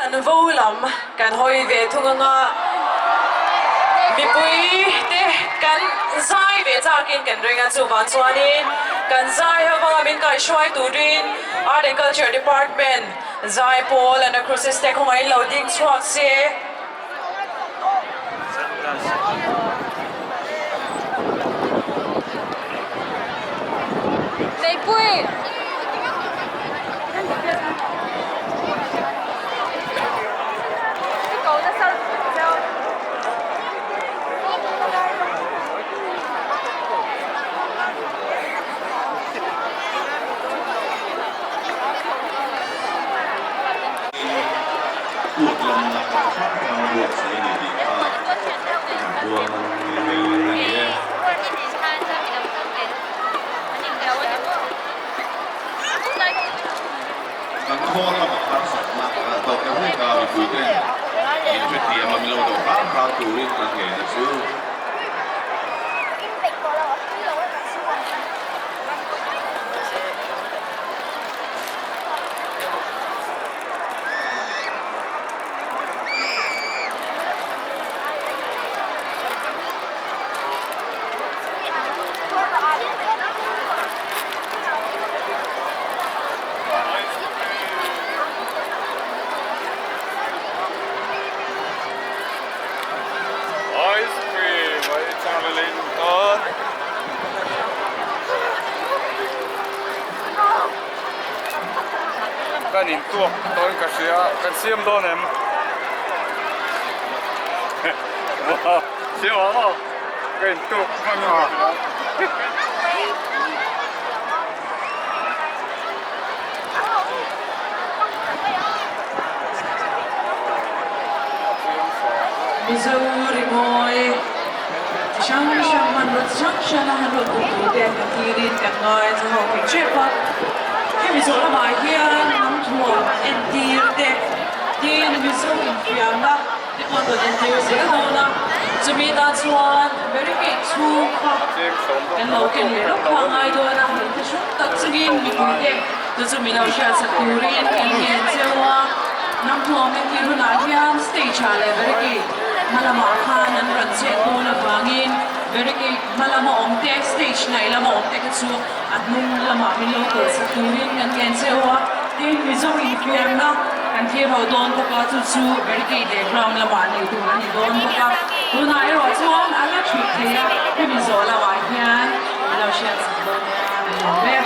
Chanvo lam kan hawi ve thung anga mipui te kan zai ve chakin kan ring a, chuvang chuanin kan zai ho vanga min kaihhruai turin Art and Culture Department zaipawl Anacrusis te khawngaihin lo ding chhuak se. Kut lamna hrang hrang buatsaih a ni tih kha kan puang a ni e. Kan khawl lamah harsatna kan tawk ta hlek a, mipuiten min hrethiam a, min lo dawh hram hram turin kan ngen a chu. Ice cream ei chang leh lei tan. Kan in tuak dawn ka hria kan siam dawn em siam ang aw ka in tuak hman a. Mizo rimawi chi hrang hrang hmanraw chi hrang hrang a han rawn tum tur te kan tirin kan ngai chu ho thei tep a. Hemi zawh lamah hian hnam thuam entir te tin Mizo infiamna te pawh an rawn entir zel dawn a. Chumi tan chuan barricade chhung kha kan lo ken leh lawk kha a ngai dawn a, hei te hrang tak chungin mipui te chu chu mi lo hriatsak turin kan ngen cheu a. Hnam thuam entir hunah hian stage ah leh barricade hma lamah khan an rawn chet dawn avangin barricade hma lama awm te, stage hnaih lama awm te kha chu a hnung lamah min lo tawlhsak turin kan ngen cheu a, tin Mizo infiamna kan thlir ho dawn bawk a, chu chu barricade leh ground lamah neih tur a ni dawn bawk a, tunah erawh chuan a la thih thei a, hemi zawh lamah hian min lo hriatsak dawn nia min lo ve.